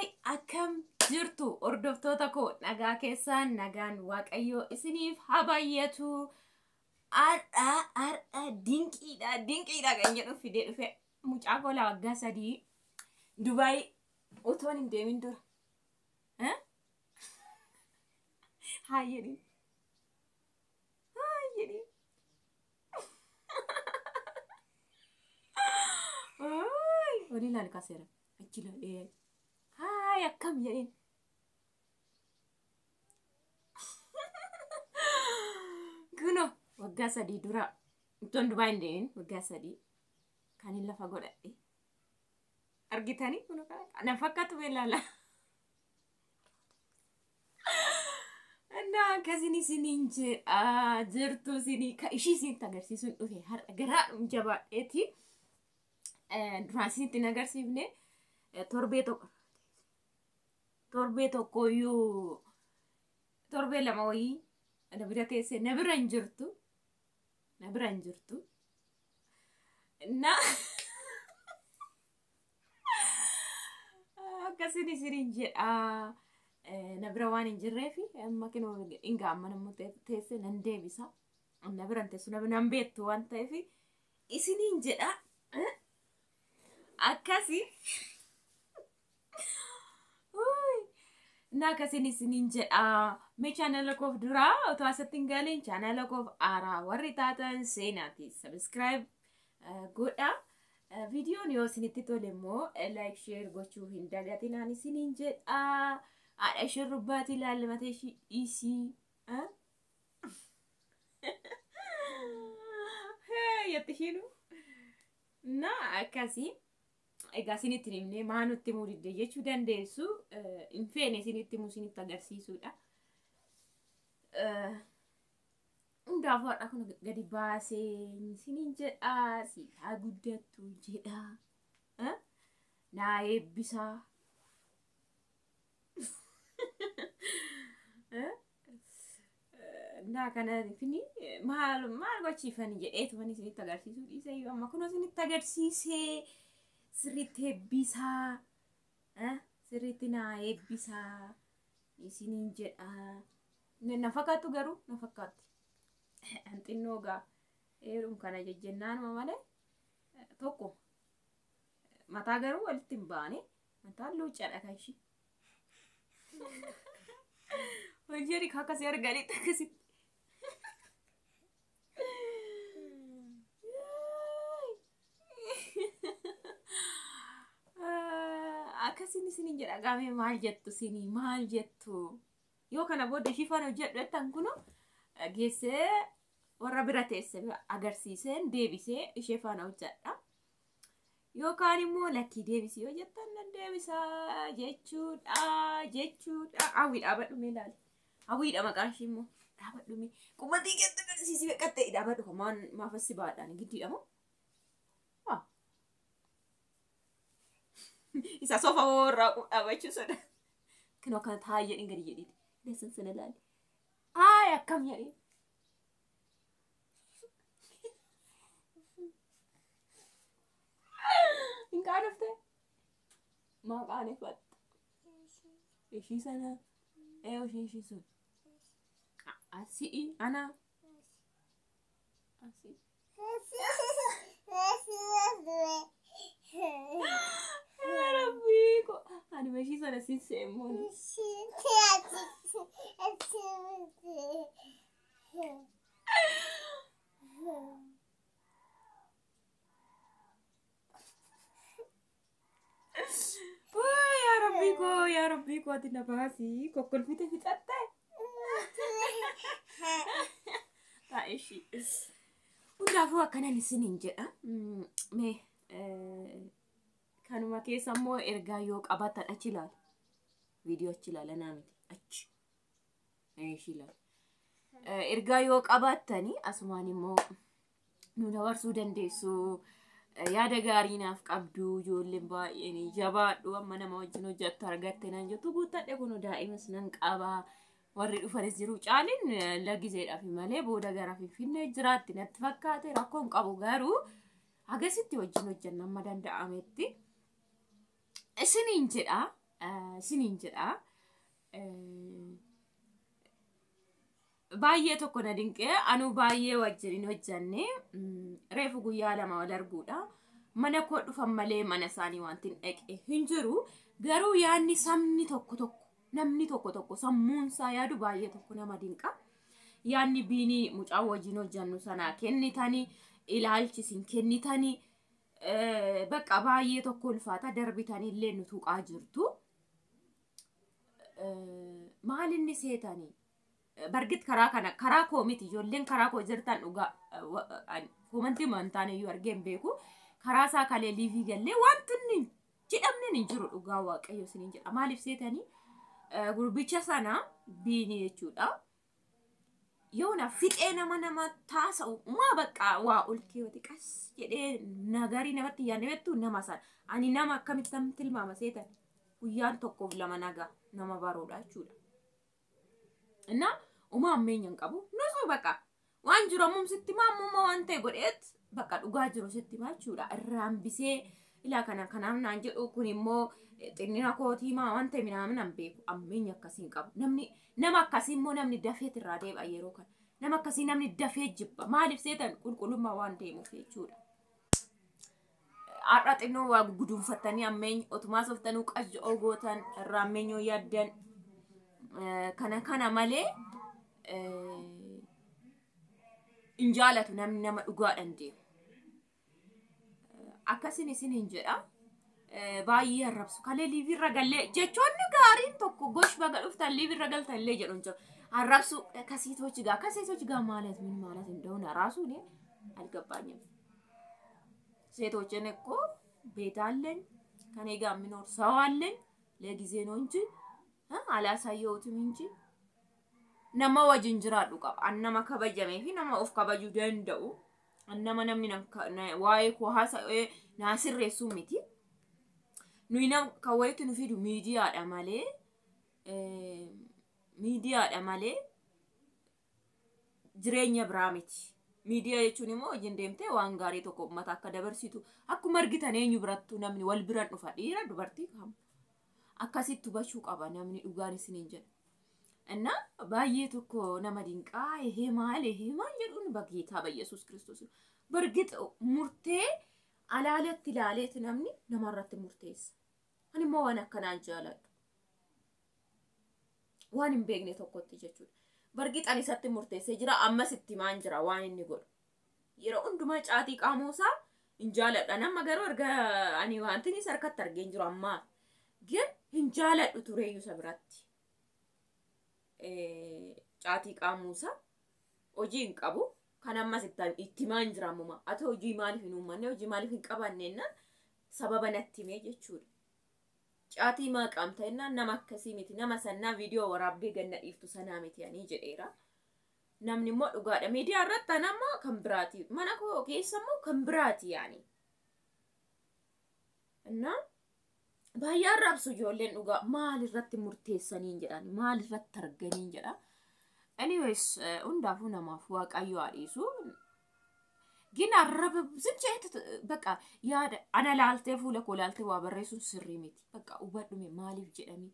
Haay, akkam jirtu hordoftoota koo? Nagaa keessaan? Nagaan Waaqayyoo isiniif haa baay'atu. Har'a har'a dinqiidha dinqiidha kan jedhu fidee dhufe. Mucaa koolaa waggaa 3 Dubaay utoon hin deemin dura. Haay jedhiin. Haay jedhiin. Olii ilaali kaaseera. Achi ilaalee. Haay, akkam jedheen. Kunoo waggaa 3 dura utoon Dubaay hin deemin waggaa 3 kan hin lafa godhadhe. Argitanii kunoo kana fakkaatu ilaala. Innaa akkasiin isiniin jedha jirtu isinii ka ishii isinitti agarsiisuun dhufe har'a garaadhum jabaadheeti. Duraan isinitti hin agarsiifne, torbee tokko torbee tokkoyyuu torbee 2 wayii na bira teessee na bira hin jirtu. Na bira hin jirtu. Innaa akkasiin isiniin jedha. Na bira waan hin jirreef amma kinoo inga amma nammoo teessee nan deebisa. Na bira hin teessu, na nan beektu waan ta'eef isiniin jedha. Akkasi. Na akkasiin isiniin jedha. Mee chaanala koof duraa otoo asatti hin galiin chaanala koof haaraa warri taatan seenaati. Subscribe godha. Viidiyoon yoo isinitti tole immoo like, share gochuu hin dagatinaan isiniin jedha. Haadha shurrubbaati ilaalle matee ishii dhiisii. Jetti ishiinu. Na akkasii. Egaa isinitti himnee maa nutti himuu didde jechuu dandeessu. Hin feene isinitti himuu, isinitti agarsiisuudha. Hundaafuu har'a kun gadi baasee isiniin jedha. Siif haa guddattu jedha. Naa eebbisaa. Naa kana fini maal maal gochiifani jedheetu isinitti agarsiisuu dhiisee amma kun isinitti agarsiisee sirriitti eebbisaa. Sirriitti naa eebbisaa isiniin jedha. Na fakkaattu garuu na fakkaatti. Xinnoo gaa eeruun kana jejjennaanuma malee tokko mataa garuu walitti hin baane, mataan luuccaadha kan ishii. Hojii akkasii arganitti akkasitti. Akkasiin isiniin jedha. Gaamee maal jettu isinii, maal jettu? Yoo kana booda ishii faana hojjedhu jettan, kunoo geessee warra bira teesse agarsiiseen deebisee ishee faana hojjedha. Yookaan immoo lakkii deebisii yoo jettan nan deebisaa jechuudha jechuudha. Hawwii, dhaabadhu mee ilaali. Hawwiidha maqaan ishii immoo. Dhaabadhu mee. Qubatii keetti agarsiisii beekattee dhaabadhu. Maan maafas si baadhaan giddiidha moo? Isa sofa warraa dhaabachuu soda. Kinoo akkana taa'ee jedhin, gadi jedhiiti. Leessan sana ilaali. Haay, akkam jedhee. Hin qaanofte? Maa qaaneffatta? Ishii sana. Ee, ishii sun. Asii ana. Asii. Rabbii ko. Ani ishii sana sin seemmoon. Yaa Rabbii koo, yaa Rabbii koo, ati na baasii, kokkolfite fixatte. Taa'e ishii. Hundaafuu akkanan isiniin jedha. Mee kanuma keessa immoo ergaa yoo qabaatan achi ilaali. Viidiyoo achi ilaala, naa miti achi. Ishii ilaali. Ergaa yoo qabaattani asumaan immoo nu dabarsuu dandeessu. Yaada gaarii naaf qabdu, ijoolleen baay'een jabaadhu, amma nama wajjin hojjettu argatte naan jettu, guuttadhe kun daa'imas nan qaba. Warri dhufanis jiru, caaliin laggiseedhaaf malee booda gara Finfinnee jiraatti natti fakkaate, rakkoon qabu garuu hagasitti wajjin hojjenna amma danda'ametti. Isiniin jedha. Isiniin jedha. Baay'ee tokko na dinqee, anuu baay'ee wajjin hin hojjanne, reefu guyyaa 2 wal arguudha. Mana koo dhufan malee mana isaanii wanti hin dhaqe hin jiru. Garuu yaadni sabni tokko tokko, namni tokko tokko sammuunsaa yaadu baay'ee tokko nama dinqa. Yaadni biinii mucaa wajjin hojjannu sanaa kennitanii, ilaalchi isin kennitanii, bakka baay'ee tokko ulfaata, darbitanii illee nu tuqaa jirtu. Maal inni seetanii? Bargit karaa kana karaa koo miti, ijoolleen karaa koo jirtan dhugaa koomantii mantaan iyyuu argee hin beeku. Karaa isaa kalee liivii gallee wanti inni jedhamne hin jiru, dhugaa Waaqayyo isiniin jedha. Maaliif seetanii, gurbicha sana biinii jechuudha. Yoona fixee nama taasa'u maa bakka waa ol keewwate qas jedhee nagarii namatti yaadne beektu nama sana. Ani nama akkamittan tilmaama seetan, guyyaan tokkoof lama nagaa nama baruudha jechuudha. Innaa umaa ammeenya hin qabu. Nusuu bakka waan jiru ammum sitti maa ammuma waan ta'e godheet bakka dhugaa jiru sitti maa jechuudha. Irraan bisee ilaa kana kanaaf naan jedhu kun immoo xinnina kootii maa waan ta'e minaamin an beeku, ammeenya akkasii hin qabu. Namni nama akkasii immoo namni dafeet irraa deebi'a yeroo kana. Nama akkasii namni dafee jibba. Maaliif seetan, qulqullummaa waan deemuuf jechuudha. Har'a xinnoo waa guduunfattanii ammeenya otumaa softanuu qajja'oo gootan irraa ammeenyoo yaaddan kana kana malee hin jaalatu namni nama dhugaadhaan deemu. Akkasin isin hin jedha. Baay'ee arrabsu. Kalee liiviirra gallee jechoonni gaariin tokko gosh baga dhuftan liiviirra galtan illee jedhu hin jiru. አራብሱ ከሴቶች ጋር ከሴቶች ጋር ማለት ምን ማለት እንደሆነ ራሱ እኔ አልገባኝም። ሴቶችን እኮ ቤት አለኝ፣ ከኔ ጋር የሚኖር ሰው አለኝ። ለጊዜ ነው እንጂ አላሳየሁትም እንጂ nama wajjin jiraadhu qaba. An nama kabajamee fi nama of kabajuu danda'u. An nama namni waa'ee koo haasa'ee naa sirreessuu miti. Nuyi nam kan walitti nu fidu miidiyaadha malee jireenya biraa miti. Miidiyaa jechuun immoo hojiin deemtee waan gaarii tokko uummata akka dabarsitu, akkuma argitan eenyu birattuu namni wal biran dhufa, dhiira dubartii kam akkasitti hubachuu qaba namni, dhugaan isiniin jedha. እና baay'ee tokko nama dinqaa, ይሄ maal ይሄ maal jedhuun በጌታ በኢየሱስ ክርስቶስ። በእርግጥ murtee alaalatti ilaaleeti namni namarratti murteessa. Ani immoo waan akkanaan jaaladhu. Waan hin beekne tokkotti jechuudha. በእርግጥ ani isatti murteessee jira, ammas itti himaan jira waan inni godhu. Yeroo hundumaa caatii qaamuusaa hin jaaladha. Nama garuu erga ani wanti inni harkatti argee hin jiru ammaa. ግን hin jaaladhu tureeyyuu isa biratti. Caatii qaamuusaa hojii hin qabu. Kan ammas itti himaan jira ammuma. Ati hojii maaliif hin uummanne, hojii maaliif hin qabanne jennaan sababa natti himee jechuudha. Caatii maa qaamta jennaan nama akkasii miti, nama sannaa viidiyoo waraabdee ganna dhiiftu sanaa miti ani jedheera. Namni immoo dhugaadha. Miidiyaa irratti ana immoo kan biraati. Mana koo keessa immoo kan biraati yaani. እና baay'ee arrabsu ijoolleen dhugaa, maal irratti murteessaniin jedhan, maal irratti arganiin jedha. Anyways, hundaafuu namaaf Waaqayyo haa dhiisu. ግን arraba ዝም በቃ yaada ana laaltee, fuula koo laaltee waa barreessuun sirrii miti. Bakka hubadhume maaliif jedhanii,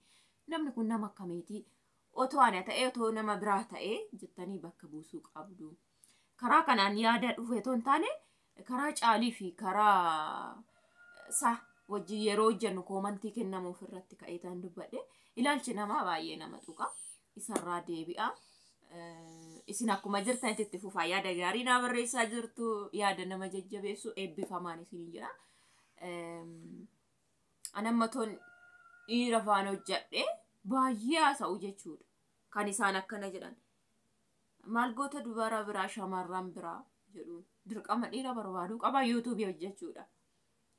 namni kun nama akkamiiti, otoo ana ta'ee otoo nama biraa ta'ee jettanii bakka buusuu qabdu. Karaa kanaan yaada dhufe otoo hin taane, karaa caalii fi karaa sa wajjin yeroo hojjennu koomantii kennamuuf irratti ka'ee ta'an dubbadhe, ilaalchi namaa baay'ee nama tuqa, isarraa deebi'a. Isin akkuma jirtanitti itti fufaa, yaada gaarii naa barreessaa jirtu, yaada nama jajjabeessu, eebbifamaan isinii jira. Anammatoon dhiira faana hojjedhe baay'ee haasa'u jechuudha. Kan isaan akkana jedhan. Maal goota dubara biraa, shamarran biraa jedhuun dirqama dhiira barbaaduu qaba yuutuubii hojjechuudha.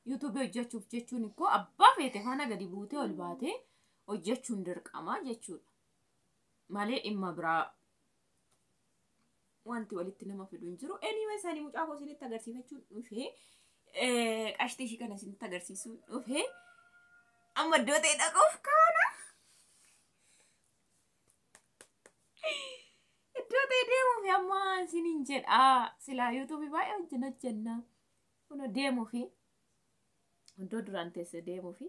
Yuutuubii hojjechuuf jechuun ikkoo abbaa feete faana gadi buutee ol baatee hojjechuun dirqama jechuudha. Malee dhimma biraa wanti walitti nama fidu hin jiru. Anyway, sanii mucaa koo isinitti agarsiifachuun dhufee, qashtii ishii kana isinitti agarsiisuun dhufee, amma iddoo ta'e dhaquuf kaana. Iddoo ta'e deemuufi amma isiniin jedha. Silaa yuutuubii baay'ee hojjenna hojjenna. Kun deemuufi iddoo duraan teesse deemuufi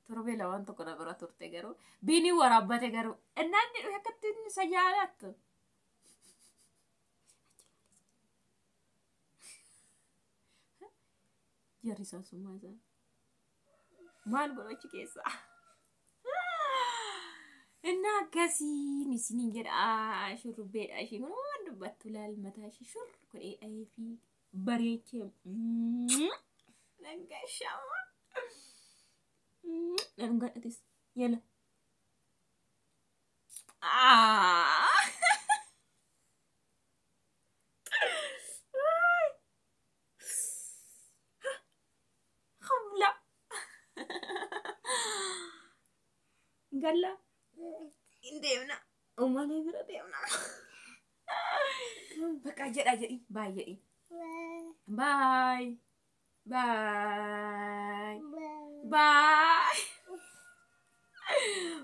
Torbee lamaan tokko na bira turte garuu biinii waraabbate garuu innaan inni dhufe akkatti inni isa jaalattu. Jarri isaan summaa isaan maal godhu achi keessaa? Innaa akkasiin isiniin jedha shurrubbeedha isheen kun waan dubbattu laal mataa ishee shurr godhee dhahee fi bareechee dhangaashama. Dhangaadhatis yala. Khawla. Galla. Hin deemna. Uumalee bira deemna. Bakka jedha jedhi. Baay jedhi. Baay. Baay. Baay.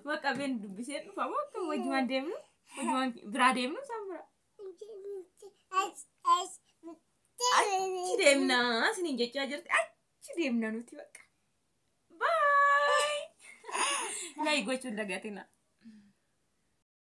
Bakka been dubbisee dhufa moo akka wajjumaan deemnu? Wajjumaan biraa deemnu isaan bira. Achi deemna isiniin jechaa jirti. Achi deemna nuti bakka. Baay. Like gochuun dagatina.